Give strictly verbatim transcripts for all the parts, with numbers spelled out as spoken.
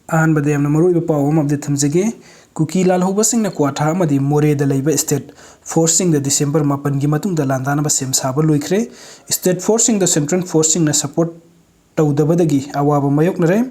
ꯑꯍꯥꯟꯕꯗ ꯌꯥꯝꯅ ꯃꯔꯨꯑꯣꯏꯕ ꯄꯥꯎ ꯑꯃ ꯑꯞꯗꯦꯠ ꯊꯝꯖꯒꯦ꯫ ꯀꯨꯀꯤ ꯂꯥꯜꯍꯧꯕꯁꯤꯡꯅ ꯀ꯭ꯋꯥꯊꯥ ꯑꯃꯗꯤ ꯃꯣꯔꯦꯗ ꯂꯩꯕ state forceꯁꯤꯡꯗ December ꯃꯥꯄꯟꯒꯤ ꯃꯇꯨꯡꯗ ꯂꯥꯟꯗꯥꯅꯕ ꯁꯦꯝ ꯁꯥꯕ ꯂꯣꯏꯈ꯭ꯔꯦ꯫ State forceꯁꯤꯡꯗ central forceꯁꯤꯡꯅ support ꯇꯧꯗꯕꯗꯒꯤ ꯑꯋꯥꯕ ꯃꯥꯌꯣꯛꯅꯔꯦ꯫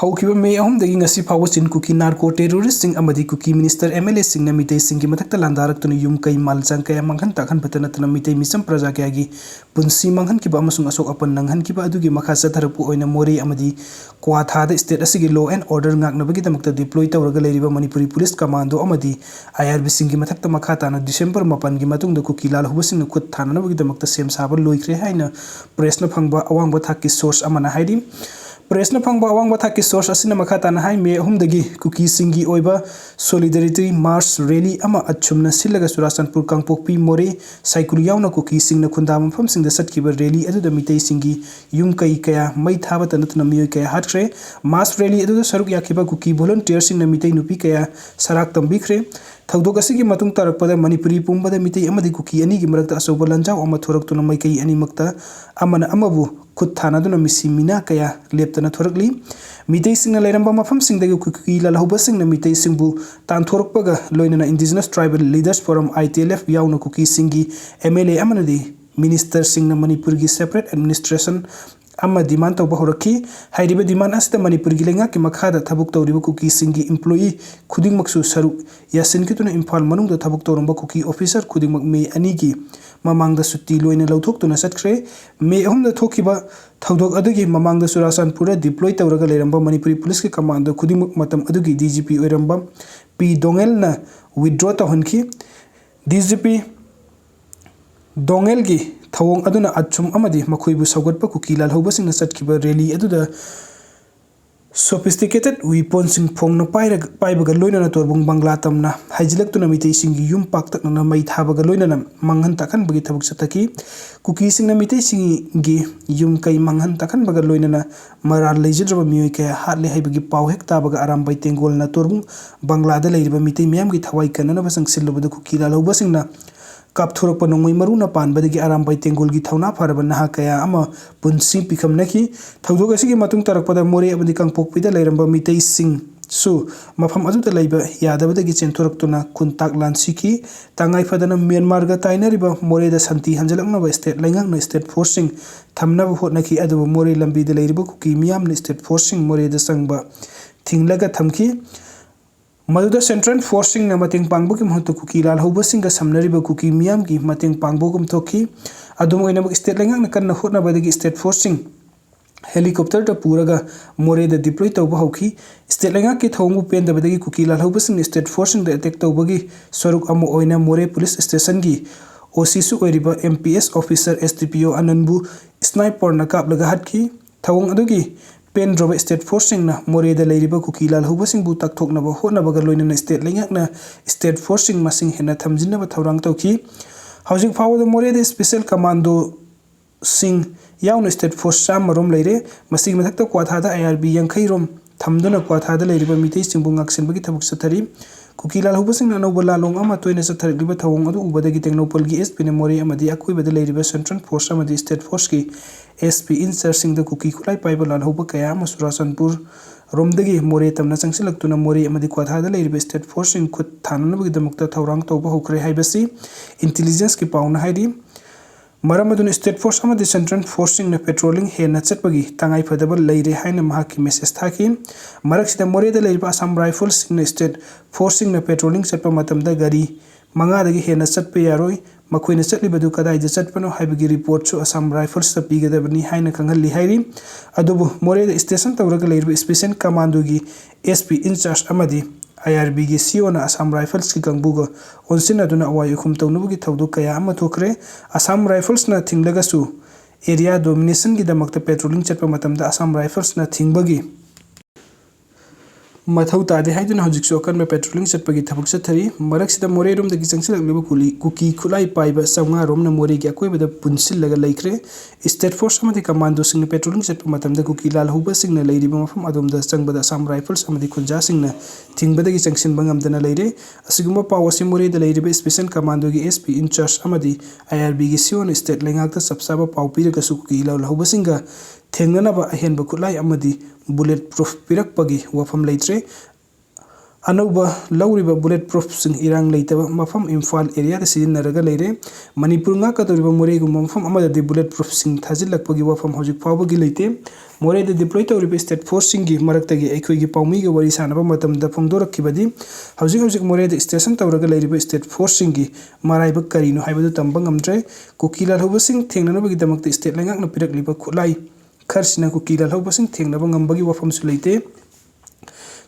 ꯍꯧꯈꯤꯕ May ꯑꯍꯨꯝꯗꯒꯤ ꯉꯁꯤ ꯐꯥꯎꯕ ꯆꯤꯟ ꯀꯨꯀꯤ narco terroristꯁꯤꯡ ꯑꯃꯗꯤ ꯀꯨꯀꯤ minister MLAꯁꯤꯡꯅ ꯃꯤꯇꯩꯁꯤꯡꯒꯤ ꯃꯊꯛꯇ ꯂꯥꯟꯗꯥꯔꯛꯇꯨꯅ ꯌꯨꯝ ꯀꯩ ꯃꯥꯜ ꯆꯥꯡ ꯀꯌꯥ ꯃꯥꯡꯍꯟ ꯇꯥꯛꯍꯟꯕꯇ ꯅꯠꯇꯅ ꯃꯤꯇꯩ ꯃꯤꯆꯝ ꯄ꯭ꯔꯖꯥ ꯀꯌꯥꯒꯤ ꯄꯨꯟꯁꯤ ꯃꯥꯡꯍꯟꯈꯤꯕ ꯑꯃꯁꯨꯡ ꯑꯁꯣꯛ ꯑꯄꯟ ꯅꯪꯍꯟꯈꯤꯕ ꯑꯗꯨꯒꯤ ꯃꯈꯥ ꯆꯠꯊꯔꯛꯄ ꯑꯣꯏꯅ ꯃꯣꯔꯦ ꯑꯃꯗꯤ ꯀ꯭ꯋꯥꯊꯥꯗ state ꯑꯁꯤꯒꯤ law and order ꯉꯥꯛꯅꯕꯒꯤꯗꯃꯛꯇ deploy ꯇꯧꯔꯒ ꯂꯩꯔꯤꯕ ꯃꯅꯤꯄꯨꯔꯤ police commando ꯑꯃꯗꯤ IRBꯁꯤꯡꯒꯤ ꯃꯊꯛꯇ ꯃꯈꯥ ꯇꯥꯅ December ꯃꯥꯄꯟꯒꯤ ꯃꯇꯨꯡꯗ ꯀꯨꯀꯤ ꯂꯥꯜꯍꯧꯕꯁꯤꯡꯅ ꯈꯨꯠ ꯊꯥꯅꯅꯕꯒꯤꯗꯃꯛꯇ ꯁꯦꯝ ꯁꯥꯕ ꯂꯣꯏꯈ꯭ꯔꯦ ꯍꯥꯏꯅ pressꯅ ꯐꯪꯕ ꯑꯋꯥꯡꯕ ꯊꯥꯛꯀꯤ source ꯑꯃꯅ ꯍꯥꯏꯔꯤ꯫ Pressꯅ ꯐꯪꯕ ꯑꯋꯥꯡꯕ ꯊꯥꯛꯀꯤ source ꯑꯁꯤꯅ ꯃꯈꯥ ꯇꯥꯅ ꯍꯥꯏ, May ꯑꯍꯨꯝꯗꯒꯤ ꯀꯨꯀꯤꯁꯤꯡꯒꯤ ꯑꯣꯏꯕ solidarity march rally ꯑꯃ ꯑꯆꯨꯝꯅ ꯁꯤꯜꯂꯒ ꯆꯨꯔꯥꯆꯥꯟꯄꯨꯔ, ꯀꯥꯡꯄꯣꯛꯄꯤ, ꯃꯣꯔꯦ, ꯁꯥꯏꯀꯨꯂꯨ ꯌꯥꯎꯅ ꯀꯨꯀꯤꯁꯤꯡꯅ ꯈꯨꯟꯗꯥꯕ ꯃꯐꯝꯁꯤꯡꯗ ꯆꯠꯈꯤꯕ rally ꯑꯗꯨꯗ ꯃꯤꯇꯩꯁꯤꯡꯒꯤ ꯌꯨꯝ ꯀꯩ ꯀꯌꯥ ꯃꯩ ꯊꯥꯕꯇ ꯅꯠꯇꯅ ꯃꯤꯑꯣꯏ ꯀꯌꯥ ꯍꯥꯠꯈ꯭ꯔꯦ꯫ March rally ꯑꯗꯨꯗ ꯁꯔꯨꯛ ꯌꯥꯈꯤꯕ ꯀꯨꯀꯤ volunteerꯁꯤꯡꯅ ꯃꯤꯇꯩ ꯅꯨꯄꯤ ꯀꯌꯥ ꯁꯔꯥꯛ ꯇꯝꯕꯤꯈ꯭ꯔꯦ꯫ ꯊꯧꯗꯣꯛ ꯑꯁꯤꯒꯤ ꯃꯇꯨꯡ ꯇꯥꯔꯛꯄꯗ ꯃꯅꯤꯄꯨꯔꯤ ꯄꯨꯝꯕꯗ ꯃꯤꯇꯩ ꯑꯃꯗꯤ ꯀꯨꯀꯤ ꯑꯅꯤꯒꯤ ꯃꯔꯛꯇ ꯑꯆꯧꯕ ꯂꯥꯟꯖꯥꯎ ꯑꯃ ꯊꯣꯔꯛꯇꯨꯅ ꯃꯥꯏꯀꯩ ꯑꯅꯤꯃꯛꯇ ꯑꯃꯅ ꯑꯃꯕꯨ ꯈꯨꯠ ꯊꯥꯅꯗꯨꯅ ꯃꯤꯁꯤ ꯃꯤꯅꯥ ꯀꯌꯥ ꯂꯦꯞꯇꯅ ꯊꯣꯔꯛꯂꯤ꯫ ꯃꯤꯇꯩꯁꯤꯡꯅ ꯂꯩꯔꯝꯕ ꯃꯐꯝꯁꯤꯡꯗꯒꯤ ꯀꯨꯀꯤ ꯂꯥꯜꯍꯧꯕꯁꯤꯡꯅ ꯃꯤꯇꯩꯁꯤꯡꯕꯨ ꯇꯥꯟꯊꯣꯔꯛꯄꯒ ꯂꯣꯏꯅꯅ Indigenous Tribal Leaders Forum, ITLF, ꯌꯥꯎꯅ ꯀꯨꯀꯤꯁꯤꯡꯒꯤ MLA ꯑꯃꯅꯗꯤ ministerꯁꯤꯡꯅ ꯃꯅꯤꯄꯨꯔꯒꯤ separate administration ꯑꯃ demand ꯇꯧꯕ ꯍꯧꯔꯛꯈꯤ꯫ ꯍꯥꯏꯔꯤꯕ demand ꯑꯁꯤꯗ ꯃꯅꯤꯄꯨꯔꯒꯤ ꯂꯩꯉꯥꯛꯀꯤ ꯃꯈꯥꯗ ꯊꯕꯛ ꯇꯧꯔꯤꯕ ꯀꯨꯀꯤꯁꯤꯡꯒꯤ employee ꯈꯨꯗꯤꯡꯃꯛꯁꯨ ꯁꯔꯨꯛ ꯌꯥꯁꯤꯟꯈꯤꯗꯨꯅ ꯏꯝꯐꯥꯜ ꯃꯅꯨꯡꯗ ꯊꯕꯛ ꯇꯧꯔꯝꯕ ꯀꯨꯀꯤ officer ꯈꯨꯗꯤꯡꯃꯛ May ꯑꯅꯤꯒꯤ ꯃꯃꯥꯡꯗ ꯁꯨꯇꯤ ꯂꯣꯏꯅ ꯂꯧꯊꯣꯛꯇꯨꯅ ꯆꯠꯈ꯭ꯔꯦ꯫ May ꯑꯍꯨꯝꯗ ꯊꯣꯛꯈꯤꯕ ꯊꯧꯗꯣꯛ ꯑꯗꯨꯒꯤ ꯃꯃꯥꯡꯗ ꯆꯨꯔꯥꯆꯥꯟꯄꯨꯔꯗ deploy ꯇꯧꯔꯒ ꯂꯩꯔꯝꯕ ꯃꯅꯤꯄꯨꯔꯤ policeꯀꯤ commando ꯈꯨꯗꯤꯡꯃꯛ ꯃꯇꯝ ꯑꯗꯨꯒꯤ DGP ꯑꯣꯏꯔꯝꯕ ꯄꯤ ꯗꯣꯉꯦꯜꯅ withdraw ꯇꯧꯍꯟꯈꯤ꯫ DGP ꯗꯣꯉꯦꯜꯒꯤ ꯊꯧꯑꯣꯡ ꯑꯗꯨꯅ ꯑꯆꯨꯝ ꯑꯃꯗꯤ ꯃꯈꯣꯏꯕꯨ ꯁꯧꯒꯠꯄ ꯀꯨꯀꯤ ꯂꯥꯜꯍꯧꯕꯁꯤꯡꯅ ꯆꯠꯈꯤꯕ rally ꯑꯗꯨꯗ sophisticated weaponꯁꯤꯡ ꯐꯣꯡꯅ ꯄꯥꯏꯔꯒ, ꯄꯥꯏꯕꯒ ꯂꯣꯏꯅꯅ ꯇꯣꯔꯕꯨꯡ ꯕꯪꯒ꯭ꯂꯥ ꯇꯝꯅ ꯍꯥꯏꯖꯤꯜꯂꯛꯇꯨꯅ ꯃꯤꯇꯩꯁꯤꯡꯒꯤ ꯌꯨꯝ ꯄꯥꯛꯇꯛꯅꯅ ꯃꯩ ꯊꯥꯕꯒ ꯂꯣꯏꯅꯅ ꯃꯥꯡꯍꯟ ꯇꯥꯛꯍꯟꯕꯒꯤ ꯊꯕꯛ ꯆꯠꯊꯈꯤ꯫ ꯀꯨꯀꯤꯁꯤꯡꯅ ꯃꯤꯇꯩꯁꯤꯡꯒꯤ ꯌꯨꯝ ꯀꯩ ꯃꯥꯡꯍꯟ ꯇꯥꯛꯍꯟꯕꯒ ꯂꯣꯏꯅꯅ ꯃꯔꯥꯜ ꯂꯩꯖꯗ꯭ꯔꯕ ꯃꯤꯑꯣꯏ ꯀꯌꯥ ꯍꯥꯠꯂꯦ ꯍꯥꯏꯕꯒꯤ ꯄꯥꯎ ꯍꯦꯛ ꯇꯥꯕꯒ ꯑꯔꯥꯝꯕꯥꯏ ꯇꯦꯡꯒꯣꯜꯅ ꯇꯣꯔꯕꯨꯡ ꯕꯪꯒ꯭ꯂꯥꯗ ꯂꯩꯔꯤꯕ ꯃꯤꯇꯩ ꯃꯤꯌꯥꯝꯒꯤ ꯊꯋꯥꯏ ꯀꯟꯅꯅꯕ ꯆꯪꯁꯤꯜꯂꯨꯕꯗ ꯀꯨꯀꯤ ꯂꯥꯜꯍꯧꯕꯁꯤꯡꯅ ꯀꯥꯞꯊꯣꯔꯛꯄ ꯅꯣꯡꯃꯩ ꯃꯔꯨꯅ ꯄꯥꯟꯕꯗꯒꯤ ꯑꯔꯥꯝꯕꯥꯏ ꯇꯦꯡꯒꯣꯜꯒꯤ ꯊꯧꯅꯥ ꯐꯔꯕ ꯅꯍꯥ ꯀꯌꯥ ꯑꯃ ꯄꯨꯟꯁꯤ ꯄꯤꯈꯝꯅꯈꯤ꯫ ꯊꯧꯗꯣꯛ ꯑꯁꯤꯒꯤ ꯃꯇꯨꯡ ꯇꯥꯔꯛꯄꯗ ꯃꯣꯔꯦ ꯑꯃꯗꯤ ꯀꯥꯡꯄꯣꯛꯄꯤꯗ ꯂꯩꯔꯝꯕ ꯃꯤꯇꯩꯁꯤꯡꯁꯨ ꯃꯐꯝ ꯑꯗꯨꯗ ꯂꯩꯕ ꯌꯥꯗꯕꯗꯒꯤ ꯆꯦꯟꯊꯣꯔꯛꯇꯨꯅ ꯈꯨꯟꯇꯥꯛ ꯂꯥꯟꯁꯤꯈꯤ꯫ ꯇꯉꯥꯏ ꯐꯗꯅ ꯃ꯭ꯌꯥꯟꯃꯥꯔꯒ ꯇꯥꯏꯅꯔꯤꯕ ꯃꯣꯔꯦꯗ ꯁꯥꯟꯇꯤ ꯍꯟꯖꯤꯜꯂꯛꯅꯕ state ꯂꯩꯉꯥꯛꯅ state forceꯁꯤꯡ ꯊꯝꯅꯕ ꯍꯣꯠꯅꯈꯤ꯫ ꯑꯗꯨꯕꯨ ꯃꯣꯔꯦ ꯂꯝꯕꯤꯗ ꯂꯩꯔꯤꯕ ꯀꯨꯀꯤ ꯃꯤꯌꯥꯝꯅ state forceꯁꯤꯡ ꯃꯣꯔꯦꯗ ꯆꯪꯕ ꯊꯤꯡꯂꯒ ꯊꯝꯈꯤ꯫ ꯃꯗꯨꯗ central forceꯁꯤꯡꯅ ꯃꯇꯦꯡ ꯄꯥꯡꯕꯒꯤ ꯃꯍꯨꯠꯇ ꯀꯨꯀꯤ ꯂꯥꯜꯍꯧꯕꯁꯤꯡꯒ ꯁꯝꯅꯔꯤꯕ ꯀꯨꯀꯤ ꯃꯤꯌꯥꯝꯒꯤ ꯃꯇꯦꯡ ꯄꯥꯡꯕꯒꯨꯝ ꯊꯣꯛꯈꯤ꯫ ꯑꯗꯨꯝ ꯑꯣꯏꯅꯃꯛ, state ꯂꯩꯉꯥꯛꯅ ꯀꯟꯅ ꯍꯣꯠꯅꯕꯗꯒꯤ state forceꯁꯤꯡ helicopterꯗ ꯄꯨꯔꯒ ꯃꯣꯔꯦꯗ deploy ꯇꯧꯕ ꯍꯧꯈꯤ꯫ State ꯂꯩꯉꯥꯛꯀꯤ ꯊꯧꯑꯣꯡꯕꯨ ꯄꯦꯟꯗꯕꯗꯒꯤ ꯀꯨꯀꯤ ꯂꯥꯜꯍꯧꯕꯁꯤꯡꯅ state forceꯁꯤꯡꯗ attack ꯇꯧꯕꯒꯤ ꯁꯔꯨꯛ ꯑꯃ ꯑꯣꯏꯅ ꯃꯣꯔꯦ police stationꯒꯤ OCꯁꯨ ꯑꯣꯏꯔꯤꯕ MPS officer SDPO ꯑꯅꯟꯕꯨ sniperꯅ ꯀꯥꯞꯂꯒ ꯍꯥꯠꯈꯤ꯫ ꯊꯧꯑꯣꯡ ꯑꯗꯨꯒꯤ ꯄꯦꯟꯗ꯭ꯔꯕ state forceꯁꯤꯡꯅ ꯃꯣꯔꯦꯗ ꯂꯩꯔꯤꯕ ꯀꯨꯀꯤ ꯂꯥꯜꯍꯧꯕꯁꯤꯡꯕꯨ ꯇꯥꯛꯊꯣꯛꯅꯕ ꯍꯣꯠꯅꯕꯒ ꯂꯣꯏꯅꯅ state ꯂꯩꯉꯥꯛꯅ state forceꯁꯤꯡ ꯃꯁꯤꯡ ꯍꯦꯟꯅ ꯊꯝꯖꯤꯟꯅꯕ ꯊꯧꯔꯥꯡ ꯇꯧꯈꯤ꯫ ꯍꯧꯖꯤꯛ ꯐꯥꯎꯕꯗ ꯃꯣꯔꯦꯗ special commandoꯁꯤꯡ ꯌꯥꯎꯅ state force ꯆꯥꯝꯃ ꯔꯣꯝ ꯂꯩꯔꯦ꯫ ꯃꯁꯤꯒꯤ ꯃꯊꯛꯇ ꯀ꯭ꯋꯥꯊꯥꯗ IRB ꯌꯥꯡꯈꯩ ꯔꯣꯝ ꯊꯝꯗꯨꯅ ꯀ꯭ꯋꯥꯊꯥꯗ ꯂꯩꯔꯤꯕ ꯃꯤꯇꯩꯁꯤꯡꯕꯨ ꯉꯥꯛꯁꯦꯟꯕꯒꯤ ꯊꯕꯛ ꯆꯠꯊꯔꯤ꯫ ꯀꯨꯀꯤ ꯂꯥꯜꯍꯧꯕꯁꯤꯡꯅ ꯑꯅꯧꯕ ꯂꯥꯜꯂꯣꯡ ꯑꯃ ꯇꯣꯏꯅ ꯆꯠꯊꯔꯛꯂꯤꯕ ꯊꯧꯑꯣꯡ ꯑꯗꯨ ꯎꯕꯗꯒꯤ ꯇꯦꯡꯅꯧꯄꯜꯒꯤ SPꯅ ꯃꯣꯔꯦ ꯑꯃꯗꯤ ꯑꯀꯣꯏꯕꯗ ꯂꯩꯔꯤꯕ central force ꯑꯃꯗꯤ state forceꯀꯤ SP in chargeꯁꯤꯡꯗ ꯀꯨꯀꯤ ꯈꯨꯠꯂꯥꯏ ꯄꯥꯏꯕ ꯂꯥꯜꯍꯧꯕ ꯀꯌꯥ ꯑꯃ ꯆꯨꯔꯥꯆꯥꯟꯄꯨꯔ ꯔꯣꯝꯗꯒꯤ ꯃꯣꯔꯦ ꯇꯝꯅ ꯆꯪꯁꯤꯜꯂꯛꯇꯨꯅ ꯃꯣꯔꯦ ꯑꯃꯗꯤ ꯀ꯭ꯋꯥꯊꯥꯗ ꯂꯩꯔꯤꯕ state forceꯁꯤꯡ ꯈꯨꯠ ꯊꯥꯅꯅꯕꯒꯤꯗꯃꯛꯇ ꯊꯧꯔꯥꯡ ꯇꯧꯕ ꯍꯧꯈ꯭ꯔꯦ ꯍꯥꯏꯕꯁꯤ intelligenceꯀꯤ ꯄꯥꯎꯅ ꯍꯥꯏꯔꯤ꯫ ꯃꯔꯝ ꯑꯗꯨꯅ state force ꯑꯃꯗꯤ central forceꯁꯤꯡꯅ patrolling ꯍꯦꯟꯅ ꯆꯠꯄꯒꯤ ꯇꯉꯥꯏꯐꯗꯕ ꯂꯩꯔꯦ ꯍꯥꯏꯅ ꯃꯍꯥꯛꯀꯤ message ꯊꯥꯈꯤ꯫ ꯃꯔꯛꯁꯤꯗ ꯃꯣꯔꯦꯗ ꯂꯩꯔꯤꯕ Assam Riflesꯁꯤꯡꯅ state forceꯁꯤꯡꯅ patrolling ꯆꯠꯄ ꯃꯇꯝꯗ ꯒꯥꯔꯤ ꯃꯉꯥꯗꯒꯤ ꯍꯦꯟꯅ ꯆꯠꯄ ꯌꯥꯔꯣꯏ꯫ ꯃꯈꯣꯏꯅ ꯆꯠꯂꯤꯕꯗꯨ ꯀꯗꯥꯏꯗ ꯆꯠꯄꯅꯣ ꯍꯥꯏꯕꯒꯤ reportꯁꯨ Assam Riflesꯇ ꯄꯤꯒꯗꯕꯅꯤ ꯍꯥꯏꯅ ꯈꯪꯍꯜꯂꯤ ꯍꯥꯏꯔꯤ꯫ ꯑꯗꯨꯕꯨ ꯃꯣꯔꯦꯗ station ꯇꯧꯔꯒ ꯂꯩꯔꯤꯕ special commandoꯒꯤ SP in charge ꯑꯃꯗꯤ IRBꯒꯤ COꯅ Assam Riflesꯀꯤ ꯀꯥꯡꯕꯨꯒ ꯑꯣꯟꯁꯤꯟꯅꯗꯨꯅ ꯑꯋꯥꯏ ꯑꯈꯨꯝ ꯇꯧꯅꯕꯒꯤ ꯊꯧꯗꯣꯛ ꯀꯌꯥ ꯑꯃ ꯊꯣꯛꯈ꯭ꯔꯦ꯫ Assam Riflesꯅ ꯊꯤꯡꯂꯒꯁꯨ area dominationꯒꯤꯗꯃꯛꯇ patrolling ꯆꯠꯄ ꯃꯇꯝꯗ Assam Riflesꯅ ꯊꯤꯡꯕꯒꯤ ꯃꯊꯧ ꯇꯥꯗꯦ ꯍꯥꯏꯗꯨꯅ ꯍꯧꯖꯤꯛꯁꯨ ꯑꯀꯟꯕ patrolling ꯆꯠꯄꯒꯤ ꯊꯕꯛ ꯆꯠꯊꯔꯤ꯫ ꯃꯔꯛꯁꯤꯗ ꯃꯣꯔꯦꯔꯣꯝꯗꯒꯤ ꯆꯪꯁꯤꯜꯂꯛꯂꯤꯕ ꯀꯨꯂꯤ-, ꯀꯨꯀꯤ ꯈꯨꯠꯂꯥꯏ ꯄꯥꯏꯕ ꯆꯥꯝꯃꯉꯥ ꯔꯣꯝꯅ ꯃꯣꯔꯦꯒꯤ ꯑꯀꯣꯏꯕꯗ ꯄꯨꯟꯁꯤꯜꯂꯒ ꯂꯩꯈ꯭ꯔꯦ꯫ State Force ꯑꯃꯗꯤ commandoꯁꯤꯡꯅ patrolling ꯆꯠꯄ ꯃꯇꯝꯗ ꯀꯨꯀꯤ ꯂꯥꯜꯍꯧꯕꯁꯤꯡꯅ ꯂꯩꯔꯤꯕ ꯃꯐꯝ ꯑꯗꯣꯝꯗ ꯆꯪꯕꯗ Assam Rifles ꯑꯃꯗꯤ ꯈꯨꯟꯖꯥꯁꯤꯡꯅ ꯊꯤꯡꯕꯗꯒꯤ ꯆꯪꯁꯤꯟꯕ ꯉꯝꯗꯅ ꯂꯩꯔꯦ꯫ ꯑꯁꯤꯒꯨꯝꯕ ꯄꯥꯎ ꯑꯁꯤ ꯃꯣꯔꯦꯗ ꯂꯩꯔꯤꯕ Special Commandoꯒꯤ S P in charge ꯑꯃꯗꯤ I R Bꯒꯤ C O ꯅ state ꯂꯩꯉꯥꯛꯇ ꯆꯞ ꯆꯥꯕ ꯄꯥꯎ ꯄꯤꯔꯒꯁꯨ ꯀꯨꯀꯤ ꯂꯥꯜꯍꯧꯕꯁꯤꯡꯒ ꯊꯦꯡꯅꯅꯕ ꯑꯍꯦꯟꯕ ꯈꯨꯠꯂꯥꯏ ꯑꯃꯗꯤ bullet proof ꯄꯤꯔꯛꯄꯒꯤ ꯋꯥꯐꯝ ꯂꯩꯇ꯭ꯔꯦ꯫ ꯑꯅꯧꯕ ꯂꯧꯔꯤꯕ bullet proofꯁꯤꯡ ꯏꯔꯥꯡ ꯂꯩꯇꯕ ꯃꯐꯝ ꯏꯝꯐꯥꯜ areaꯗ ꯁꯤꯖꯤꯟꯅꯔꯒ ꯂꯩꯔꯦ꯫ ꯃꯅꯤꯄꯨꯔ ꯉꯥꯛꯀꯗꯧꯔꯤꯕ ꯃꯣꯔꯦꯒꯨꯝꯕ ꯃꯐꯝ ꯑꯃꯗꯗꯤ bullet proofꯁꯤꯡ ꯊꯥꯖꯤꯜꯂꯛꯄꯒꯤ ꯋꯥꯐꯝ ꯍꯧꯖꯤꯛ ꯐꯥꯎꯕꯒꯤ ꯂꯩꯇꯦ꯫ ꯃꯣꯔꯦꯗ deploy ꯇꯧꯔꯤꯕ state forceꯁꯤꯡꯒꯤ ꯃꯔꯛꯇꯒꯤ ꯑꯩꯈꯣꯏꯒꯤ ꯄꯥꯎꯃꯤꯒ ꯋꯥꯔꯤ ꯁꯥꯟꯅꯕ ꯃꯇꯝꯗ ꯐꯣꯡꯗꯣꯔꯛꯈꯤꯕꯗꯤ, ꯍꯧꯖꯤꯛ ꯍꯧꯖꯤꯛ ꯃꯣꯔꯦꯗ station ꯇꯧꯔꯒ ꯂꯩꯔꯤꯕ state forceꯁꯤꯡꯒꯤ ꯃꯔꯥꯏꯕꯛ ꯀꯔꯤꯅꯣ ꯍꯥꯏꯕꯗꯨ ꯇꯝꯕ ꯉꯝꯗ꯭ꯔꯦ꯫ ꯀꯨꯀꯤ ꯂꯥꯜꯍꯧꯕꯁꯤꯡ ꯊꯦꯡꯅꯅꯕꯒꯤꯗꯃꯛꯇ state ꯂꯩꯉꯥꯛꯅ ꯄꯤꯔꯛꯂꯤꯕ ꯈꯨꯠꯂꯥꯏ ꯈꯔꯁꯤꯅ ꯀꯨꯀꯤ ꯂꯥꯜꯍꯧꯕꯁꯤꯡ ꯊꯦꯡꯅꯕ ꯉꯝꯕꯒꯤ ꯋꯥꯐꯝꯁꯨ ꯂꯩꯇꯦ꯫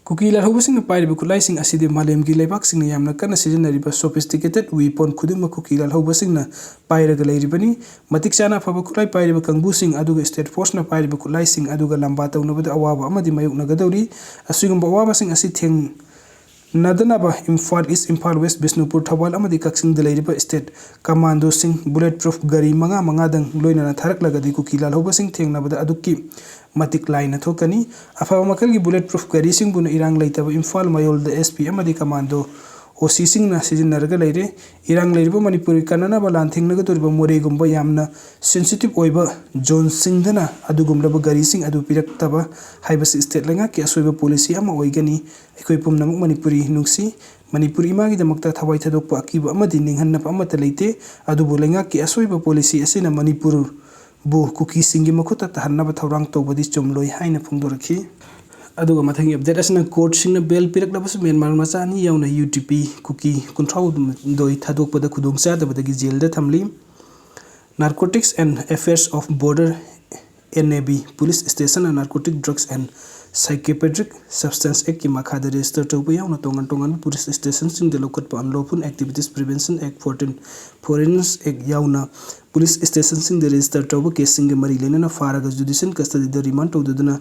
ꯀꯨꯀꯤ ꯂꯥꯜꯍꯧꯕꯁꯤꯡꯅ ꯄꯥꯏꯔꯤꯕ ꯈꯨꯠꯂꯥꯏꯁꯤꯡ ꯑꯁꯤꯗꯤ ꯃꯥꯂꯦꯝꯒꯤ ꯂꯩꯕꯥꯛꯁꯤꯡꯅ ꯌꯥꯝꯅ ꯀꯟꯅ ꯁꯤꯖꯤꯟꯅꯔꯤꯕ sophisticated weapon ꯈꯨꯗꯤꯡꯃꯛ ꯀꯨꯀꯤ ꯂꯥꯜꯍꯧꯕꯁꯤꯡꯅ ꯄꯥꯏꯔꯒ ꯂꯩꯔꯤꯕꯅꯤ꯫ ꯃꯇꯤꯛ ꯆꯥꯅ ꯑꯐꯕ ꯈꯨꯠꯂꯥꯏ ꯄꯥꯏꯔꯤꯕ ꯀꯥꯡꯕꯨꯁꯤꯡ ꯑꯗꯨꯒ state forceꯅ ꯄꯥꯏꯔꯤꯕ ꯈꯨꯠꯂꯥꯏꯁꯤꯡ ꯑꯗꯨꯒ ꯂꯝꯕꯥ ꯇꯧꯅꯕꯗ ꯑꯋꯥꯕ ꯑꯃꯗꯤ ꯃꯥꯌꯣꯛꯅꯒꯗꯧꯔꯤ꯫ ꯑꯁꯤꯒꯨꯝꯕ ꯑꯋꯥꯕꯁꯤꯡ ꯑꯁꯤ ꯊꯦꯡꯅꯗꯅꯕ ꯏꯝꯐꯥꯜ East, ꯏꯝꯐꯥꯜ West, ꯕꯤꯁꯅꯨꯄꯨꯔ, ꯊꯧꯕꯥꯜ ꯑꯃꯗꯤ ꯀꯛꯆꯤꯡꯗ ꯂꯩꯔꯤꯕ state commandoꯁꯤꯡ bullet proof ꯒꯥꯔꯤ ꯃꯉꯥ ꯃꯉꯥꯗꯪ ꯂꯣꯏꯅꯅ ꯊꯥꯔꯛꯂꯒꯗꯤ ꯀꯨꯀꯤ ꯂꯥꯜꯍꯧꯕꯁꯤꯡ ꯊꯦꯡꯅꯕꯗ ꯑꯗꯨꯛꯀꯤ ꯃꯇꯤꯛ ꯂꯥꯏꯅ ꯊꯣꯛꯀꯅꯤ꯫ ꯑꯐꯕ ꯃꯈꯜꯒꯤ bullet proof ꯒꯥꯔꯤꯁꯤꯡꯕꯨꯅ ꯏꯔꯥꯡ ꯂꯩꯇꯕ ꯏꯝꯐꯥꯜ ꯃꯌꯣꯜꯗ S P ꯑꯃꯗꯤ commando O Cꯁꯤꯡꯅ ꯁꯤꯖꯤꯟꯅꯔꯒ ꯂꯩꯔꯦ꯫ ꯏꯔꯥꯡ ꯂꯩꯔꯤꯕ ꯃꯅꯤꯄꯨꯔꯒꯤ ꯀꯟꯅꯅꯕ ꯂꯥꯟ ꯊꯦꯡꯅꯒꯗꯧꯔꯤꯕ ꯃꯣꯔꯦꯒꯨꯝꯕ ꯌꯥꯝꯅ sensitive ꯑꯣꯏꯕ zoneꯁꯤꯡꯗꯅ ꯑꯗꯨꯒꯨꯝꯂꯕ ꯒꯥꯔꯤꯁꯤꯡ ꯑꯗꯨ ꯄꯤꯔꯛꯇꯕ ꯍꯥꯏꯕꯁꯤ state ꯂꯩꯉꯥꯛꯀꯤ ꯑꯁꯣꯏꯕ policy ꯑꯃ ꯑꯣꯏꯒꯅꯤ꯫ ꯑꯩꯈꯣꯏ ꯄꯨꯝꯅꯃꯛ ꯃꯅꯤꯄꯨꯔꯤ ꯅꯨꯡꯁꯤ꯫ ꯃꯅꯤꯄꯨꯔ ꯏꯃꯥꯒꯤꯗꯃꯛꯇ ꯊꯋꯥꯏ ꯊꯥꯗꯣꯛꯄ ꯑꯀꯤꯕ ꯑꯃꯗꯤ ꯅꯤꯡꯍꯟꯅꯕ ꯑꯃꯠꯇ ꯂꯩꯇꯦ꯫ ꯑꯗꯨꯕꯨ ꯂꯩꯉꯥꯛꯀꯤ ꯑꯁꯣꯏꯕ policy ꯑꯁꯤꯅ ꯃꯅꯤꯄꯨꯔꯕꯨ ꯀꯨꯀꯤꯁꯤꯡꯒꯤ ꯃꯈꯨꯠꯇ ꯇꯥꯍꯟꯅꯕ ꯊꯧꯔꯥꯡ ꯇꯧꯕꯗꯤ ꯆꯨꯝꯂꯣꯏ ꯍꯥꯏꯅ ꯐꯣꯡꯗꯣꯔꯛꯈꯤ꯫ ꯑꯗꯨꯒ ꯃꯊꯪꯒꯤ update ꯑꯁꯤꯅ courtꯁꯤꯡꯅ bail ꯄꯤꯔꯛꯂꯕꯁꯨ ꯃ꯭ꯌꯥꯟꯃꯥꯔ ꯃꯆꯥ ꯑꯅꯤ ꯌꯥꯎꯅ U T P ꯀꯨꯀꯤ ꯀꯨꯟꯊ꯭ꯔꯥ ꯍꯨꯝꯗꯣꯏ ꯊꯥꯗꯣꯛꯄꯗ ꯈꯨꯗꯣꯡꯆꯥꯗꯕꯗꯒꯤ jailꯗ ꯊꯝꯂꯤ꯫ Narcotics and Affairs of Border, N A B, police stationꯅ narcotic drugs and Psychotropic Substance Actꯀꯤ ꯃꯈꯥꯗ register ꯇꯧꯕ ꯌꯥꯎꯅ ꯇꯣꯉꯥꯟ ꯇꯣꯉꯥꯟꯕ police stationꯁꯤꯡꯗ ꯂꯧꯈꯠꯄ Unlawful Activities Prevention Act fourteen, Foreigners Act ꯌꯥꯎꯅ police stationꯁꯤꯡꯗ register ꯇꯧꯕ caseꯁꯤꯡꯒ ꯃꯔꯤ ꯂꯩꯅꯅ ꯐꯥꯔꯒ judicial custodyꯗ remand ꯇꯧꯗꯨꯅ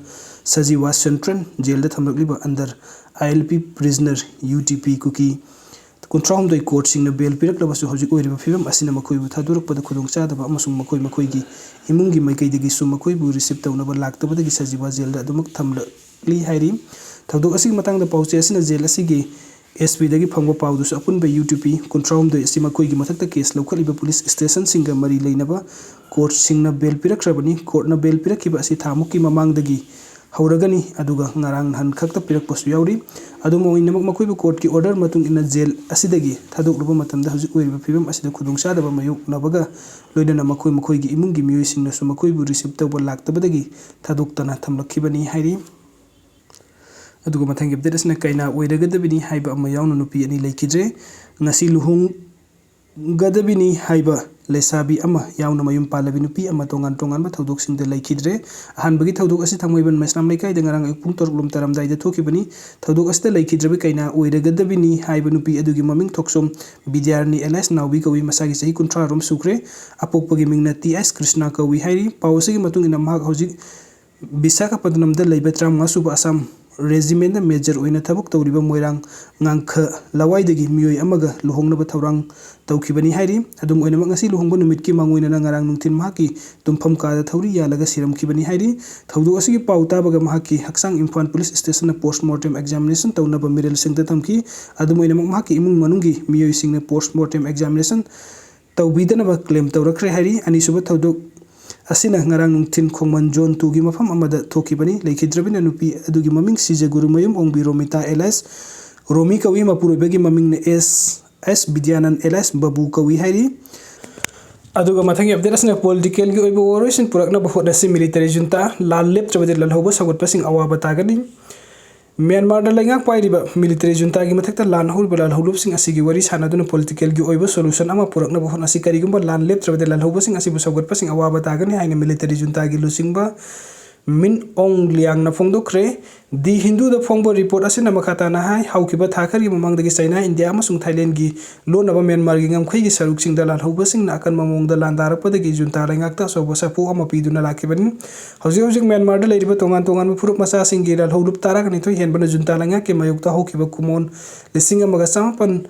Sajiwa Central Jailꯗ ꯊꯝꯂꯛꯂꯤꯕ under ILP prisoner UTP ꯀꯨꯀꯤ ꯀꯨꯟꯊ꯭ꯔꯥꯍꯨꯝꯗꯣꯏ courtꯁꯤꯡꯅ bail ꯄꯤꯔꯛꯂꯕꯁꯨ ꯍꯧꯖꯤꯛ ꯑꯣꯏꯔꯤꯕ ꯐꯤꯕꯝ ꯑꯁꯤꯅ ꯃꯈꯣꯏꯕꯨ ꯊꯥꯗꯣꯔꯛꯄꯗ ꯈꯨꯗꯣꯡꯆꯥꯗꯕ ꯑꯃꯁꯨꯡ ꯃꯈꯣꯏ ꯃꯈꯣꯏꯒꯤ ꯏꯃꯨꯡꯒꯤ ꯃꯥꯏꯀꯩꯗꯒꯤꯁꯨ ꯃꯈꯣꯏꯕꯨ receive ꯇꯧꯅꯕ ꯂꯥꯛꯇꯕꯗꯒꯤ ꯁꯖꯤꯋꯥ jailꯗ ꯑꯗꯨꯃꯛ ꯊꯝꯂꯛꯂꯤ ꯍꯥꯏꯔꯤ꯫ ꯊꯧꯗꯣꯛ ꯑꯁꯤꯒꯤ ꯃꯇꯥꯡꯗ ꯄꯥꯎꯆꯦ ꯑꯁꯤꯅ jail ꯑꯁꯤꯒꯤ SP ꯗꯒꯤ ꯐꯪꯕ ꯄꯥꯎꯗꯨꯁꯨ ꯑꯄꯨꯟꯕ UTP ꯀꯨꯟꯊ꯭ꯔꯥꯍꯨꯝꯗꯣꯏ ꯑꯁꯤ ꯃꯈꯣꯏꯒꯤ ꯃꯊꯛꯇ case ꯂꯧꯈꯠꯂꯤꯕ police stationꯁꯤꯡꯒ ꯃꯔꯤ ꯂꯩꯅꯕ courtꯁꯤꯡꯅ bail ꯄꯤꯔꯛꯈ꯭ꯔꯕꯅꯤ꯫ Courtꯅ bail ꯄꯤꯔꯛꯈꯤꯕ ꯑꯁꯤ ꯊꯥ ꯃꯨꯛꯀꯤ ꯃꯃꯥꯡꯗꯒꯤ ꯍꯧꯔꯒꯅꯤ, ꯑꯗꯨꯒ ꯉꯔꯥꯡ ꯅꯍꯥꯟ ꯈꯛꯇ ꯄꯤꯔꯛꯄꯁꯨ ꯌꯥꯎꯔꯤ꯫ ꯑꯗꯨꯝ ꯑꯣꯏꯅꯃꯛ, ꯃꯈꯣꯏꯕꯨ courtꯀꯤ order ꯃꯇꯨꯡ ꯏꯟꯅ jail ꯑꯁꯤꯗꯒꯤ ꯊꯥꯗꯣꯛꯂꯨꯕ ꯃꯇꯝꯗ ꯍꯧꯖꯤꯛ ꯑꯣꯏꯔꯤꯕ ꯐꯤꯕꯝ ꯑꯁꯤꯗ ꯈꯨꯗꯣꯡꯆꯥꯗꯕ ꯃꯥꯌꯣꯛꯅꯕꯒ ꯂꯣꯏꯅꯅ ꯃꯈꯣꯏ ꯃꯈꯣꯏꯒꯤ ꯏꯃꯨꯡꯒꯤ ꯃꯤꯑꯣꯏꯁꯤꯡꯅꯁꯨ ꯃꯈꯣꯏꯕꯨ receive ꯇꯧꯕ ꯂꯥꯛꯇꯕꯗꯒꯤ ꯊꯥꯗꯣꯛꯇꯅ ꯊꯝꯂꯛꯈꯤꯕꯅꯤ ꯍꯥꯏꯔꯤ꯫ ꯑꯗꯨꯒ ꯃꯊꯪꯒꯤ update ꯑꯁꯤꯅ ꯀꯩꯅꯥ ꯑꯣꯏꯔꯒꯗꯕꯅꯤ ꯍꯥꯏꯕ ꯑꯃ ꯌꯥꯎꯅ ꯅꯨꯄꯤ ꯑꯅꯤ ꯂꯩꯈꯤꯗ꯭ꯔꯦ꯫ ꯉꯁꯤ ꯂꯨꯍꯣꯡꯒꯗꯕꯅꯤ ꯍꯥꯏꯕ ꯂꯩꯁꯥꯕꯤ ꯑꯃ ꯌꯥꯎꯅ ꯃꯌꯨꯝ ꯄꯥꯜꯂꯕꯤ ꯅꯨꯄꯤ ꯑꯃ ꯇꯣꯉꯥꯟ ꯇꯣꯉꯥꯟꯕ ꯊꯧꯗꯣꯛꯁꯤꯡꯗ ꯂꯩꯈꯤꯗ꯭ꯔꯦ꯫ ꯑꯍꯥꯟꯕꯒꯤ ꯊꯧꯗꯣꯛ ꯑꯁꯤ ꯊꯥꯡꯃꯩꯕꯟ ꯃꯩꯁꯅꯥꯝ ꯂꯩꯀꯥꯏꯗ ꯉꯔꯥꯡ ꯑꯌꯨꯛ ꯄꯨꯡ ꯇꯔꯨꯛ ꯂꯣꯝ ꯇꯥꯔꯝꯗꯥꯏꯗ ꯊꯣꯛꯈꯤꯕꯅꯤ꯫ ꯊꯧꯗꯣꯛ ꯑꯁꯤꯗ ꯂꯩꯈꯤꯗ꯭ꯔꯕ ꯀꯩꯅꯥ ꯑꯣꯏꯔꯒꯗꯕꯅꯤ ꯍꯥꯏꯕ ꯅꯨꯄꯤ ꯑꯗꯨꯒꯤ ꯃꯃꯤꯡ ꯊꯣꯛꯆꯣꯝ ꯕꯤꯗ꯭ꯌꯥꯔꯥꯅꯤ alias ꯅꯥꯎꯕꯤ ꯀꯧꯏ꯫ ꯃꯁꯥꯒꯤ ꯆꯍꯤ ꯀꯨꯟꯊ꯭ꯔꯥ ꯔꯣꯝ ꯁꯨꯈ꯭ꯔꯦ꯫ ꯑꯄꯣꯛꯄꯒꯤ ꯃꯤꯡꯅ ꯇꯤ ꯑꯦꯁ ꯀ꯭ꯔꯤꯁꯅꯥ ꯀꯧꯏ ꯍꯥꯏꯔꯤ꯫ ꯄꯥꯎ ꯑꯁꯤꯒꯤ ꯃꯇꯨꯡ ꯏꯟꯅ ꯃꯍꯥꯛ ꯍꯧꯖꯤꯛ ꯕꯤꯁꯥꯈꯥꯄꯠꯅꯝꯗ ꯂꯩꯕ ꯇꯔꯥꯃꯉꯥ ꯁꯨꯕ ꯑꯁꯥꯝ ꯔꯦꯖꯤꯃꯦꯟꯗ ꯃꯦꯖꯔ ꯑꯣꯏꯅ ꯊꯕꯛ ꯇꯧꯔꯤꯕ ꯃꯣꯏꯔꯥꯡ ꯉꯥꯡꯈ ꯂꯋꯥꯏꯗꯒꯤ ꯃꯤꯑꯣꯏ ꯑꯃꯒ ꯂꯨꯍꯣꯡꯅꯕ ꯊꯧꯔꯥꯡ ꯇꯧꯈꯤꯕꯅꯤ ꯍꯥꯏꯔꯤ꯫ ꯑꯗꯨꯝ ꯑꯣꯏꯅꯃꯛ, ꯉꯁꯤ ꯂꯨꯍꯣꯡꯕ ꯅꯨꯃꯤꯠꯀꯤ ꯃꯥꯡꯑꯣꯏꯅꯅ ꯉꯔꯥꯡ ꯅꯨꯡꯊꯤꯜ ꯃꯍꯥꯛꯀꯤ ꯇꯨꯝꯐꯝ ꯀꯥꯗ ꯊꯧꯔꯤ ꯌꯥꯜꯂꯒ ꯁꯤꯔꯝꯈꯤꯕꯅꯤ ꯍꯥꯏꯔꯤ꯫ ꯊꯧꯗꯣꯛ ꯑꯁꯤꯒꯤ ꯄꯥꯎ ꯇꯥꯕꯒ ꯃꯍꯥꯛꯀꯤ ꯍꯛꯆꯥꯡ ꯏꯝꯐꯥꯜ ꯄꯨꯂꯤꯁ ꯁ꯭ꯇꯦꯁꯟꯗ post mortem examination ꯇꯧꯅꯕ ꯃꯤꯔꯦꯜꯁꯤꯡꯗ ꯊꯝꯈꯤ꯫ ꯑꯗꯨꯝ ꯑꯣꯏꯅꯃꯛ, ꯃꯍꯥꯛꯀꯤ ꯏꯃꯨꯡ ꯃꯅꯨꯡꯒꯤ ꯃꯤꯑꯣꯏꯁꯤꯡꯅ post mortem examination ꯇꯧꯕꯤꯗꯅꯕ claim ꯇꯧꯔꯛꯈ꯭ꯔꯦ ꯍꯥꯏꯔꯤ꯫ ꯑꯅꯤꯁꯨꯕ ꯊꯧꯗꯣꯛ ꯑꯁꯤꯅ ꯉꯔꯥꯡ ꯅꯨꯡꯊꯤꯜ ꯈꯣꯡꯃꯟ zone twoꯒꯤ ꯃꯐꯝ ꯑꯃꯗ ꯊꯣꯛꯈꯤꯕꯅꯤ꯫ ꯂꯩꯈꯤꯗ꯭ꯔꯕꯅ ꯅꯨꯄꯤ ꯑꯗꯨꯒꯤ ꯃꯃꯤꯡ ꯁꯤꯖꯒꯨꯔꯨꯃꯌꯨꯝ ꯑꯣꯡꯕꯤ ꯔꯣꯃꯤꯇꯥ alias ꯔꯣꯃꯤ ꯀꯧꯏ꯫ ꯃꯄꯨꯔꯣꯏꯕꯒꯤ ꯃꯃꯤꯡꯅ ꯑꯦꯁ ꯑꯦꯁ ꯕꯤꯗ꯭ꯌꯥꯅꯟ alias ꯕꯕꯨ ꯀꯧꯏ ꯍꯥꯏꯔꯤ꯫ ꯑꯗꯨꯒ ꯃꯊꯪꯒꯤ update ꯑꯁꯤꯅ politicalꯒꯤ ꯑꯣꯏꯕ ꯋꯥꯔꯣꯏꯁꯤꯟ ꯄꯨꯔꯛꯅꯕ ꯍꯣꯠꯅꯁꯤ꯫ Military junta ꯂꯥꯟ ꯂꯦꯞꯇ꯭ꯔꯕꯗꯤ ꯂꯥꯜꯍꯧꯕ ꯁꯧꯒꯠꯄꯁꯤꯡ ꯑꯋꯥꯕ ꯇꯥꯒꯅꯤ꯫ ꯃ꯭ꯌꯥꯟꯃꯥꯔꯗ ꯂꯩꯉꯥꯛ ꯄꯥꯏꯔꯤꯕ military juntaꯒꯤ ꯃꯊꯛꯇ ꯂꯥꯟ ꯍꯧꯔꯤꯕ ꯂꯥꯜꯍꯧꯂꯨꯞꯁꯤꯡ ꯑꯁꯤꯒꯤ ꯋꯥꯔꯤ ꯁꯥꯟꯅꯗꯨꯅ politicalꯒꯤ ꯑꯣꯏꯕ solution ꯑꯃ ꯄꯨꯔꯛꯅꯕ ꯍꯣꯠꯅꯁꯤ꯫ ꯀꯔꯤꯒꯨꯝꯕ ꯂꯥꯟ ꯂꯦꯞꯇ꯭ꯔꯕꯗꯤ ꯂꯥꯜꯍꯧꯕꯁꯤꯡ ꯑꯁꯤꯕꯨ ꯁꯧꯒꯠꯄꯁꯤꯡ ꯑꯋꯥꯕ ꯇꯥꯒꯅꯤ ꯍꯥꯏꯅ military juntaꯒꯤ ꯂꯨꯆꯤꯡꯕ ꯃꯤꯟ ꯑꯣꯡ ꯂꯤꯌꯥꯡꯅ ꯐꯣꯡꯗꯣꯛꯈ꯭ꯔꯦ꯫ ꯗꯤ ꯍꯤꯟꯗꯨꯗ ꯐꯣꯡꯕ ꯔꯤꯄꯣꯔꯠ ꯑꯁꯤꯅ ꯃꯈꯥ ꯇꯥꯅ ꯍꯥꯏ, ꯍꯧꯈꯤꯕ ꯊꯥ ꯈꯔꯒꯤ ꯃꯃꯥꯡꯗꯒꯤ ꯆꯩꯅꯥ, ꯏꯟꯗꯤꯌꯥ ꯑꯃꯁꯨꯡ ꯊꯥꯏꯂꯦꯟꯒꯤ ꯂꯣꯟꯅꯕ ꯃ꯭ꯌꯥꯟꯃꯥꯔꯒꯤ ꯉꯝꯈꯩꯒꯤ ꯁꯔꯨꯛꯁꯤꯡꯗ ꯂꯥꯜꯍꯧꯕꯁꯤꯡꯅ ꯑꯀꯟꯕ ꯃꯑꯣꯡꯗ ꯂꯥꯟꯗꯥꯔꯛꯄꯗꯒꯤ ꯖꯨꯟꯇꯥ ꯂꯩꯉꯥꯛꯇ ꯑꯆꯧꯕ ꯁꯥꯐꯨ ꯑꯃ ꯄꯤꯗꯨꯅ ꯂꯥꯛꯈꯤꯕꯅꯤ꯫ ꯍꯧꯖꯤꯛ ꯍꯧꯖꯤꯛ ꯃ꯭ꯌꯥꯟꯃꯥꯔꯗ ꯂꯩꯔꯤꯕ ꯇꯣꯉꯥꯟ ꯇꯣꯉꯥꯟꯕ ꯐꯨꯔꯨꯞ ꯃꯆꯥꯁꯤꯡꯒꯤ ꯂꯥꯜꯍꯧꯂꯨꯞ ꯇꯔꯥꯒ ꯅꯤꯊꯣꯏ ꯍꯦꯟꯕꯅ ꯖꯨꯟꯇꯥ ꯂꯩꯉꯥꯛꯀꯤ ꯃꯥꯌꯣꯛꯇ ꯍꯧꯈꯤꯕ ꯀꯨꯝꯑꯣꯟ ꯂꯤꯁꯤꯡ ꯑꯃꯒ ꯆꯃꯥꯄꯟ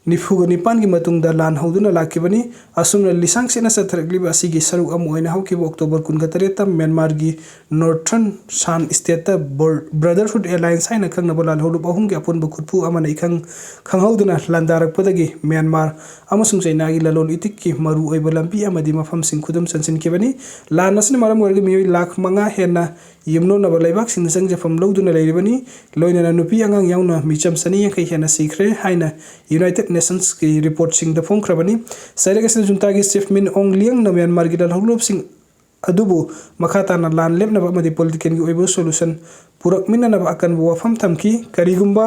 ꯅꯤꯐꯨꯒ ꯅꯤꯄꯥꯟꯒꯤ ꯃꯇꯨꯡꯗ ꯂꯥꯟ ꯍꯧꯗꯨꯅ ꯂꯥꯛꯈꯤꯕꯅꯤ꯫ ꯑꯁꯨꯝꯅ ꯂꯤꯁꯥꯡ ꯁꯤꯠꯅ ꯆꯠꯊꯔꯛꯂꯤꯕ ꯑꯁꯤꯒꯤ ꯁꯔꯨꯛ ꯑꯃ ꯑꯣꯏꯅ ꯍꯧꯈꯤꯕ ꯑꯣꯛꯇꯣꯕꯔ ꯀꯨꯟꯒ ꯇꯔꯦꯠꯇ ꯃ꯭ꯌꯥꯟꯃꯥꯔꯒꯤ ꯅꯣꯔꯊꯔꯟ ꯁꯥꯟ ꯁ꯭ꯇꯦꯠꯇ ꯕ꯭ꯔꯗꯔꯍꯨꯗ ꯑꯦꯂꯥꯌꯟꯁ ꯍꯥꯏꯅ ꯈꯪꯅꯕ ꯂꯥꯜꯍꯧꯂꯨꯞ ꯑꯍꯨꯝꯒꯤ ꯑꯄꯨꯟꯕ ꯈꯨꯠꯄꯨ ꯑꯃꯅ ꯏꯈꯪ ꯈꯪꯍꯧꯗꯅ ꯂꯥꯟꯗꯥꯔꯛꯄꯗꯒꯤ ꯃ꯭ꯌꯥꯟꯃꯥꯔ ꯑꯃꯁꯨꯡ ꯆꯩꯅꯥꯒꯤ ꯂꯂꯣꯟ ꯏꯇꯤꯛꯀꯤ ꯃꯔꯨꯑꯣꯏꯕ ꯂꯝꯕꯤ ꯑꯃꯗꯤ ꯃꯐꯝꯁꯤꯡ ꯈꯨꯗꯨꯝ ꯆꯟꯁꯤꯟꯈꯤꯕꯅꯤ꯫ ꯂꯥꯟ ꯑꯁꯤꯅ ꯃꯔꯝ ꯑꯣꯏꯔꯒ ꯃꯤꯑꯣꯏ ꯂꯥꯈ ꯃꯉꯥ ꯍꯦꯟꯅ ꯌꯨꯝꯂꯣꯟꯅꯕ ꯂꯩꯕꯥꯛꯁꯤꯡꯗ ꯆꯪꯖꯐꯝ ꯂꯧꯗꯨꯅ ꯂꯩꯔꯤꯕꯅꯤ꯫ ꯂꯣꯏꯅꯅ ꯅꯨꯄꯤ ꯑꯉꯥꯡ ꯌꯥꯎꯅ ꯃꯤꯆꯝ ꯆꯅꯤ ꯌꯥꯡꯈꯩ ꯍꯦꯟꯅ ꯁꯤꯈ꯭ꯔꯦ ꯍꯥꯏꯅ ꯌꯨꯅꯥꯏꯇꯦꯗ ꯅꯦꯁꯟꯁꯀꯤ ꯔꯤꯄꯣꯔꯠꯁꯤꯡꯗ ꯐꯣꯡꯈ꯭ꯔꯕꯅꯤ꯫ ꯆꯩꯔꯛ ꯑꯁꯤꯗ ꯖꯨꯟꯇꯥꯒꯤ ꯆꯤꯐ ꯃꯤꯟ ꯑꯣꯡ ꯂꯤꯌꯪꯅ ꯃ꯭ꯌꯥꯟꯃꯥꯔꯒꯤ ꯂꯥꯜꯍꯧꯂꯨꯞꯁꯤꯡ ꯑꯗꯨꯕꯨ ꯃꯈꯥ ꯇꯥꯅ ꯂꯥꯟ ꯂꯦꯞꯅꯕ ꯑꯃꯗꯤ ꯄꯣꯂꯤꯇꯤꯀꯦꯜꯒꯤ ꯑꯣꯏꯕ ꯁꯣꯂꯨꯁꯟ ꯄꯨꯔꯛꯃꯤꯟꯅꯅꯕ ꯑꯀꯟꯕ ꯋꯥꯐꯝ ꯊꯝꯈꯤ꯫ ꯀꯔꯤꯒꯨꯝꯕ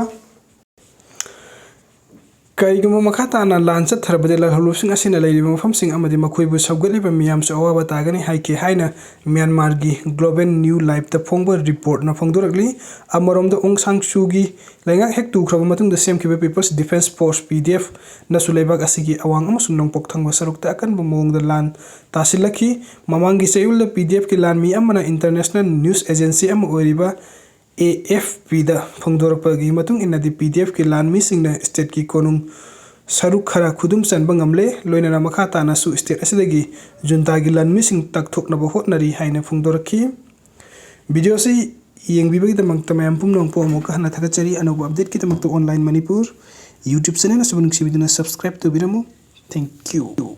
ꯀꯔꯤꯒꯨꯝꯕ ꯃꯈꯥ ꯇꯥꯅ ꯂꯥꯟ ꯆꯠꯊꯔꯕꯗꯤ ꯂꯥꯜꯍꯧꯂꯨꯞꯁꯤꯡ ꯑꯁꯤꯅ ꯂꯩꯔꯤꯕ ꯃꯐꯝꯁꯤꯡ ꯑꯃꯗꯤ ꯃꯈꯣꯏꯕꯨ ꯁꯧꯒꯠꯂꯤꯕ ꯃꯤꯌꯥꯝꯁꯨ ꯑꯋꯥꯕ ꯇꯥꯒꯅꯤ ꯍꯥꯏꯈꯤ ꯍꯥꯏꯅ ꯃ꯭ꯌꯥꯟꯃꯥꯔꯒꯤ ꯒ꯭ꯂꯣꯕꯦꯜ ꯅ꯭ꯌꯨ ꯂꯥꯏꯐꯇ ꯐꯣꯡꯕ ꯔꯤꯄꯣꯔꯠꯅ ꯐꯣꯡꯗꯣꯔꯛꯂꯤ꯫ ꯑꯃꯔꯣꯝꯗ ꯑꯣꯡ ꯁꯥꯡ ꯁꯨꯒꯤ ꯂꯩꯉꯥꯛ ꯍꯦꯛ ꯇꯨꯈ꯭ꯔꯕ ꯃꯇꯨꯡꯗ ꯁꯦꯝꯈꯤꯕ ꯄꯤꯄꯜꯁ ꯗꯤꯐꯦꯟꯁ ꯐꯣꯔꯁ, ꯄꯤ ꯗꯤ ꯑꯦꯐ, ꯅꯁꯨ ꯂꯩꯕꯥꯛ ꯑꯁꯤꯒꯤ ꯑꯋꯥꯡ ꯑꯃꯁꯨꯡ ꯅꯣꯡꯄꯣꯛ ꯊꯪꯕ ꯁꯔꯨꯛꯇ ꯑꯀꯟꯕ ꯃꯑꯣꯡꯗ ꯂꯥꯟ ꯇꯥꯁꯤꯜꯂꯛꯈꯤ꯫ ꯃꯃꯥꯡꯒꯤ ꯆꯌꯣꯜꯗ ꯄꯤ ꯗꯤ ꯑꯦꯐꯀꯤ ꯂꯥꯟꯃꯤ ꯑꯃꯅ ꯏꯟꯇꯔꯅꯦꯁꯅꯦꯜ ꯅ꯭ꯌꯨꯁ ꯑꯦꯖꯦꯟꯁꯤ ꯑꯃ ꯑꯣꯏꯔꯤꯕ ꯑꯦ ꯑꯦꯐ ꯄꯤꯗ ꯐꯣꯡꯗꯣꯔꯛꯄꯒꯤ ꯃꯇꯨꯡ ꯏꯟꯅꯗꯤ, ꯄꯤ ꯗꯤ ꯑꯦꯐꯀꯤ ꯂꯥꯟꯃꯤꯁꯤꯡꯅ ꯁ꯭ꯇꯦꯠꯀꯤ ꯀꯣꯅꯨꯡ ꯁꯔꯨꯛ ꯈꯔ ꯈꯨꯗꯨꯝ ꯆꯟꯕ ꯉꯝꯂꯦ, ꯂꯣꯏꯅꯅ ꯃꯈꯥ ꯇꯥꯅꯁꯨ ꯁ꯭ꯇꯦꯠ ꯑꯁꯤꯗꯒꯤ ꯖꯨꯟꯇꯥꯒꯤ ꯂꯥꯟꯃꯤꯁꯤꯡ ꯇꯛꯊꯣꯛꯅꯕ ꯍꯣꯠꯅꯔꯤ ꯍꯥꯏꯅ ꯐꯣꯡꯗꯣꯔꯛꯈꯤ꯫ ꯚꯤꯗꯤꯑꯣ ꯑꯁꯤ ꯌꯦꯡꯕꯤꯕꯒꯤꯗꯃꯛꯇ ꯃꯌꯥꯝ ꯄꯨꯝꯅꯃꯛꯄꯨ ꯑꯃꯨꯛꯀ ꯍꯟꯅ ꯊꯥꯒꯠꯆꯔꯤ꯫ ꯑꯅꯧꯕ ꯑꯞꯗꯦꯠꯀꯤꯗꯃꯛꯇ Online Manipur YouTube channel ꯑꯁꯤꯕꯨ ꯅꯨꯡꯁꯤꯕꯤꯗꯨꯅ subscribe ꯇꯧꯕꯤꯔꯝꯃꯨ꯫ Thank you꯫